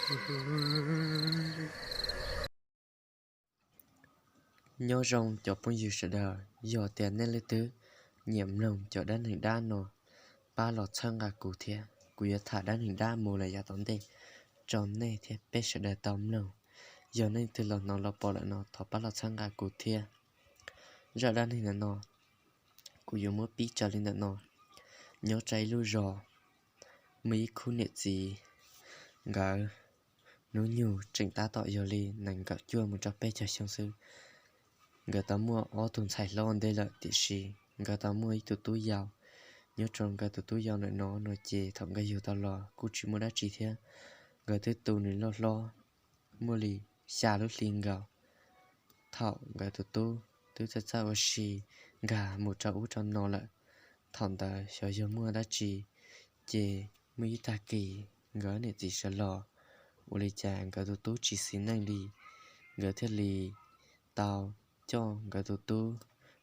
Nyob zoo cov phooj ywg sawv daws, yog tias nej leej twg nyiam mloog cov dab neeg dab no, pab los txhawb nqa kuv thiab, kuv yuav tham dab neeg dab mus lawm yav tom ntej rau nej thiab peb sawv daws tau mloog. Yog nej twg los hnov los pom lawm no, thov pab los txhawb nqa kuv thiab. Zaj dab neeg ntawm no kuv yuav muab pib raws li ntawm no. Nyob rau ib lub zos, muaj ib khub niam txiv, nkawd hnub nyoog tseem tab tom yog li nees nkaum cuaj mus rau peb caug xyoo xwb. Nkawd tau muaj ob tug ntxhais hlob ua ntej lawm, tiam sis nkawd tau muaj ib tug tub yau. Nyob rau nkawd tus tub yau ntawm no no ces thaum nkawd yug tau los kuj tsis muaj dab tsi thiab. Nkawd twb tu nws loj hlob muaj li xya lub hli nkaus. Thaum nkawd tus tub twb txawj txawj ua si nkag mus rau ub rau no lawm, thaum ntawd xyov yog muaj dab tsi, ces muaj ib tag kis nkawd niam txiv sawv los, ua li cas nkawd tus tub tsis xis neej li. Nkawd thiaj li tau coj nkawd tus tub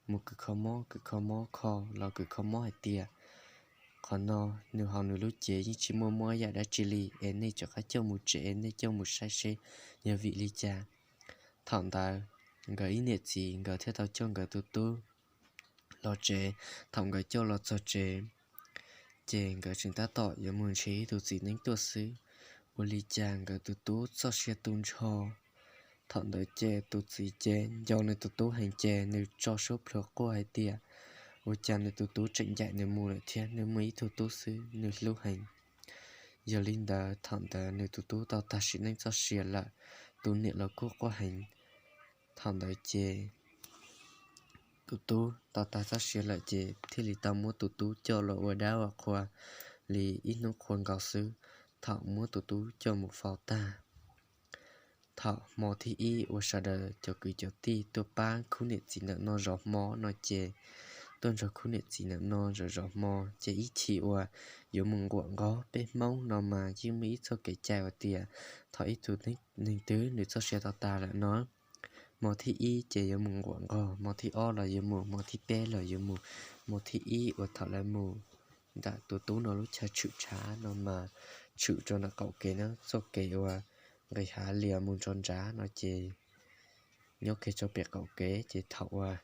mus kws kho mob, kws kho mob kho los kws kho mob hais tias, qhov no nws hauv nws lub cev yeej tsis muaj mob yam dab tsi li, es nej rov qab coj mus tsev, es nej coj mus saib seb yog vim li cas. Thaum ntawd nkawd ib niam txiv nkawd thiaj tau coj nkawd tus tub los tsev. Thaum nkawd coj los txog tsev, ces nkawd tseem tab tom yuav mus ntsib tus txiv neeb tuaj xwb, ua li cas nkawd tus tub txoj sia tu nrho. Thaum ntawd ces tus txiv ces nco nws tus tub heev ces nws tso suab plhuav quaj hais tias, ua cas nws tus tub tseem ncaim nws mus lawm thiab nws muaj ib tug tub xwb nws hlub heev. Yog li ntawd thaum ntawd nws tus tub tau tag sim neej txoj sia lawm, tus niam los kuj quaj heev. Thaum ntawd ces tus tub tau tag txoj sia lawm ces thiaj li tau muab tus tub coj los ua dab ua qhua li ib hnub qhua nkaus xwb. Thaum muab tus tub coj mus faus tag, thaum hmo thib ib uas sawv daws cov kwv cov tij tuaj pab khub niam txiv ntawm no zov hmo no ces, tuaj nrog khub niam txiv ntawm no zov zov hmo ces ib chim uas yuav mus nquam nqog. Peb Hmoob no mas yeej muaj ib txoj kev cai uas tias thaum ib tug neeg twg nws txoj sia tau tas lawm no, hmo thib ib ces yuav mus nquam nqog, hmo thib ob los yuav mus, hmo thib peb los yuav mus. Hmo thib ib uas thaum lawv mus ntawm tus tub no lub chaw tshwm tshav no mas tshwm rau ntawm qaum kev na, txoj kev uas nqis hav lias mus rau nrad no ces nyob kiag rau pem qaum kev. Ces thaum uas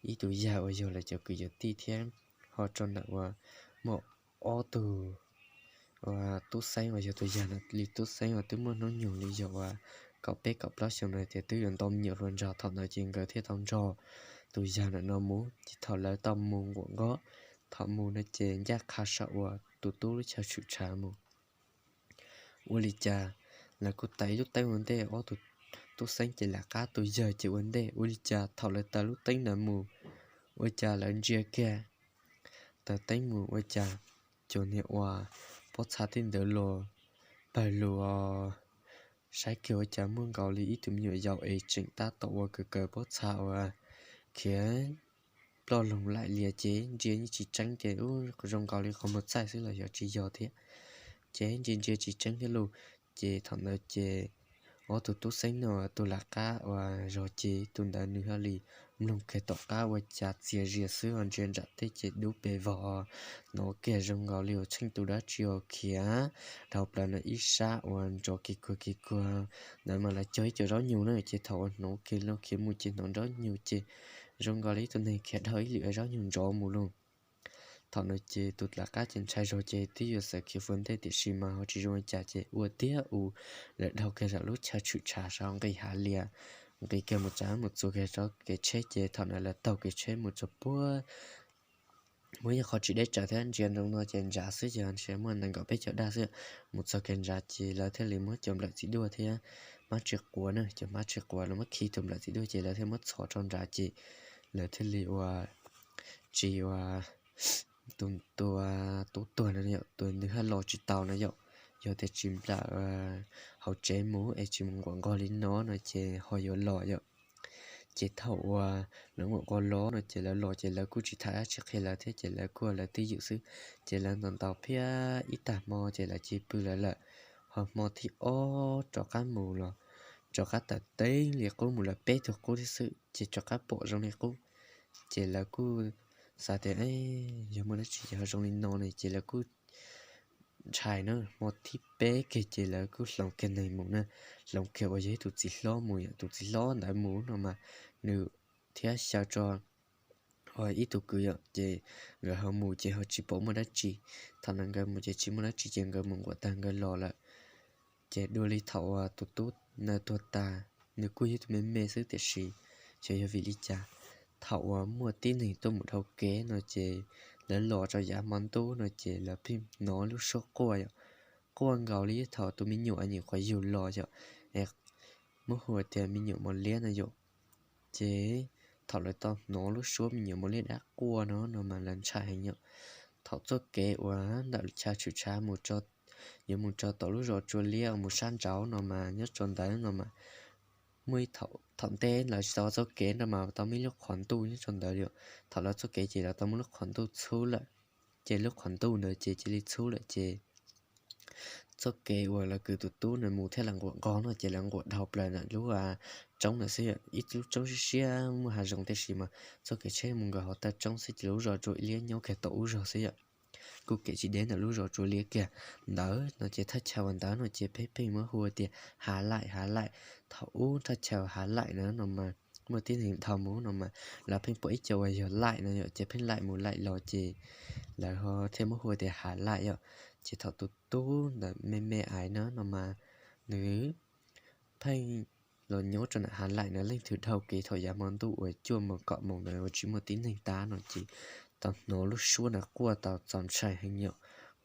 ib tug yawg uas yog lawv cov kwv cov tij thiab ho rau ntawm uas muaj ob tug uas tub xeeb uas yog tus yawg no li tub xeeb uas twb muaj hnub nyoog li yog uas kaum peb kaum plaub xyoo no tias twb yuav ntau me nyuam hluas nraug. Thaum ntawd ces nkawd thiaj tau nrog tus yawg ntawm no mus. Ces thaum lawv tau mus nquam nqog, thaum mus no ces ncaj qha saum uas tus tub lub chaw tshwm tshav mus. Ua li cas lawv kuj taws ib lub teeb ua ntej, ob tug tub xeeb ces lawv qab, tus yawg ces ua ntej. Ua li cas thaum lawv taws lub teeb ntawd mus, ua cas lawv ntsia kiag taws teeb mus ua cas cov niag uas pob txha tej ntawd los pawg lug, saib kiag ua cas muaj nkaus li ib tug me nyuam yaus es tseem tab tom ua kaws kaws pob txha uas khiav ploj loog laim lias ces ntsia yeej tsis tseeb ces ub zoo nkaus li qhov muag txaij xwb los yog tsis yog thiab. Ces ntsia ntsia tsis tseeb thiab lauj. Ces thaum ntawd ces ob tug tub xeeb no tus lawv qab uas zog ces tus ntawd nws thiaj li mloog kiag tom qab ua cas txias zias xwb ho ntsia nram tej ces dub pes vog, hnov kiag zoo nkaus li uas tsheej tus dab tsi uas khiav dhau plaws no ib sab uas nrov kiv kuag kiv kuag. Ntawd mas lawv cog ib co zaub nyug na, ces thaum uas hnov kiag los khiav mus ces hnov zaub nyug ces zoo nkaus li ib tug neeg khiav dhau ib lwm zaub nyug nrov mus lauj. Thaum no ces tus lawv qab ces ntshai zog ces twb yuav xav khiav ua ntej tiam sis mas ho tsis zoo li cas ces ua tiag ua, lawv dhau kiag saum lub chaw tshwm tshav saud nqis hav lias, nqis kiag mus txog mus txog kiag rau kev tsheb ces thaum ntawd lawv taug kev tsheb mus txog puag muaj ib qho tsis deb tsawg thiab, ntsia nroo no ces ntshav xwb ces ntshe muaj nees nkaum peb caug dag xwb. Mus txog kiag ntshav ces lawv thiaj li muab cov nplawm txiv duaj thiab hmab tsis quav na, cov hmab tsis quav lawv muab khi tus nplawm txiv duaj ces lawv thiaj muab txhos rau ntshav ces lawv thiaj li ua tsis ua tus, tus tub tuag no yom, tus nws haj los tsis tau no yom, yog tias tsis nplawm hauv tsev mus es tsis mus nquam nqog li no no ces ho yuav los yom. Ces thaum uas lawv nquam nqog los no ces lawv los ces lawv kuj tsis tham dab tsi qhia lawv thiab ces lawv kuj ua lawv twj ywm xwb. Ces lawv ntaus ntaus phiab ib tag hmo ces lawv cia li pw lawv lawm. Ho hmo thib ob rov qab mus los rov qab tawm teb li qub mus lawv peb tug qub thiab xwb ces rov qab pom zoo li qub. Ces lawv kuj xav tias yog muaj dab tsi ces ho zoo li no ne ces lawv kuj ntshai na, hmo thib peb kiag ces lawv kuj hloov kiag neeg mus na, hloov kiag uas yog ib tus txiv hlob mus yom. Tus txiv hlob ntawd mus no mas nws thiab xyaw tso ua ib tug kwv yom, ces nkawd ho mus ces ho tsis pom muaj dab tsi. Thaum ntawd nkawd mus ces tsis muaj dab tsi ces nkawd mus nquam tag nkawd los lawm. Ces dua li thaum uas tus tub na tuag tas, nws kuj yog ib tug me me xwb tiam sis xyov yog vim li cas, thaum uas muaj tib neeg tuaj mus dhau kev no ces lawv los rau yav hmo ntuj no ces lawv pheej hnov lub suab quaj yom, quaj nkaus li thaum tus me nyuam nyuam qhuav yug los yom, muab hu tias me nyuam mos liab no yom. Ces thaum lawv tau hnov lub suab me nyuam mos liab dab quaj no no mas lawv ntshai heev yom. Thaum txoj kev uas ntawm chaw tshwm tshav mus, yuav mus tso tom lub zos Tsua Liab uas mus sab nraud no mas nyob tso ntawd no mas muaj ib thaum ntej lawv tsis tau ua txoj kev no mas tau muaj ib lub qhov ntuj nyob tso ntawd yom. Thaum lawv txoj kev ces lawv tau muaj lub qhov ntuj txhub lawm, ces lub qhov ntuj ntawd ces cia li txhub lawm ces txoj kev uas lawv kwv tus tub ntawd mus thiab lawv nquam nqos no ces lawv nquam dhau plaws ntawm lub roob ntawd xwb yom, ib lub roob siab siab muaj hav zoov tiam sis mas txoj kev tsheb mus nkag hauv taw roob xwb ces lub zos Tsua Liab nyob kiag tom ub zog xwb yom. Kuj kev tsis deb ntawm lub zos Tsua Liab kiag. Ntawd no ces thaj chaw uas ntawd no ces pheej pheej muab hu tias Hav Laim, Hav Laim. Thaum ub thaj chaw Hav Laim na no mas muaj tib neeg dhau mus no mas lawv pheej pom ib co uas yog laim no yom, ces pheej laim mus laim los ces lawv ho thiaj muab hu tias Hav Laim yom. Ces thaum tus tub ntawd me me aiv na no mas nws pheej los nyob rau ntawm Hav Laim na, leej twg dhau kev thaum yav hmo ntuj uas cuaj moos kaum moos ntawd uas tsis muaj tib neeg tab no ces tau hnov lub suab ntawd quaj tau txaus ntshai heev yom,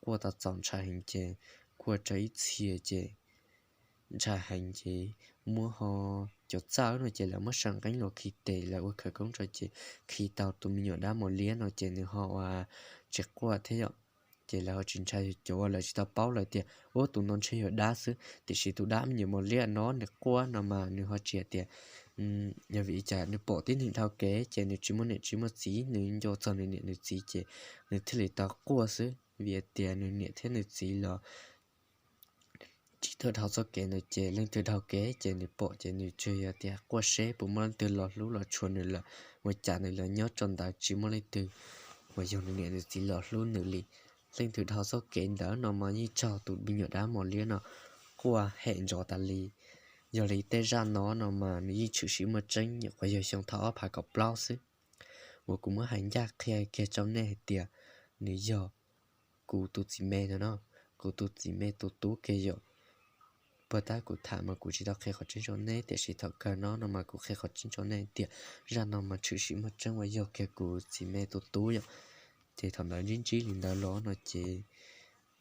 quaj tau txaus ntshai heev ces quaj rau ib txhia ces ntshai heev ces muab ho cov txawj no ces lawv muab sa nqeeb los khi tes, lawv ua khawv koob rau ces khi tau tus me nyuam dab mos liab no ces nws ho ua tsis quaj thiab yom. Ces lawv ho tsis ntshai, cov uas lawv tsis tau paub lawv tias ub tus no ntshe yog dab xwb, tiam sis tus dab me nyuam mos liab no nws quaj no mas nws ho tsis hais tias yog vim li cas, nws pom tib neeg dhau kev ces nws tsis muaj niam tsis muaj txiv, nws nco txog nws niam nws txiv ces nws thiaj li tau quaj xwb, vim tias nws niam thiab nws txiv los tsis tau dhau txoj kev ntawd ces leej twg dhau kev ces nws pom ces nws tsuas yog tias quaj seb puas muaj leej twg los hlub los tshua nws lawm, ua cas nws los nyob rau ntawd tsis muaj leej twg uas yog nws niam nws txiv los hlub nws li. Leej twg dhau txoj kev ntawd no mas yeej raug tus me nyuam dab mos liab no quaj hem ntsos tas li. Yog li tej zaj no no mas nws yeej tshwm sim muaj tseeb, nyuam qhuav yog xyoo thaum ob phav kaum plaub xwb uas kuv muab hais ncaj qhia kiag rau nej hais tias nws yog kuv tus txiv me no no, kuv tus txiv me tus tub kiag yom. Puag ta kuv tham mas kuv tsis tau qhia qhov tseeb rau nej, tiam sis thaum kawg no no mas kuv qhia qhov tseeb rau nej tias zaj no mas tshwm sim muaj tseeb uas yog kiag kuv txiv me tus tub yom. Ces thaum ntawd ntsib ntsib li ntawd los no ces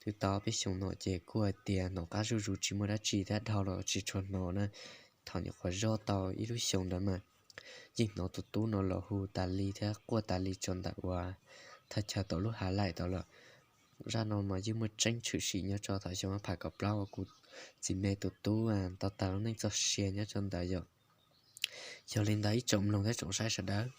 twb tau peb xyoos no ces kuj hais tias hnov qab zuj zus tsis muaj dab tsi thiab dhau los tsis tshua hnov na. Thaum nyuam qhuav zoj tau ib lub xyoos ntawd mas yeej hnov tus tub no los hu tas li thiab quaj tas li rau ntawm uas thaj chaw tom lub Hav Laim tod lawm. Zaj no mas yeej muaj tseeb tshwm sim nyob rau thaum xyoo ob phav kaum plaub uas kuv txiv me tus tub tau tag lub neej txoj sia nyob rau ntawd yom. Yog li ntawd ib tsoom mloog thiab tsoom saib sawv daws,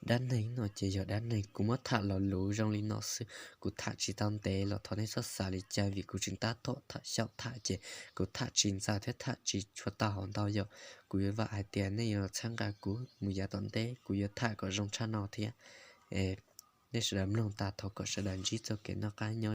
dab neeg no ces yog dab neeg, kuv muab tham los luv zoo li no xwb, kuv tham tsis tau ntev los thov nej txhob xav li cas vim kuv tseem tab tom tham xyaum tham ces kuv tham tsis ntxaws thiab tham tsis tshua tau hauv ntau yom. Kuv yuav vam hais tias nej yuav txhawb nqa kuv mus yav tom ntej, kuv yuav tham kom zoo tshaj no thiab. Nej sawv daws mloog tas thov kom sawv daws ntsib txoj kev noj qab nyob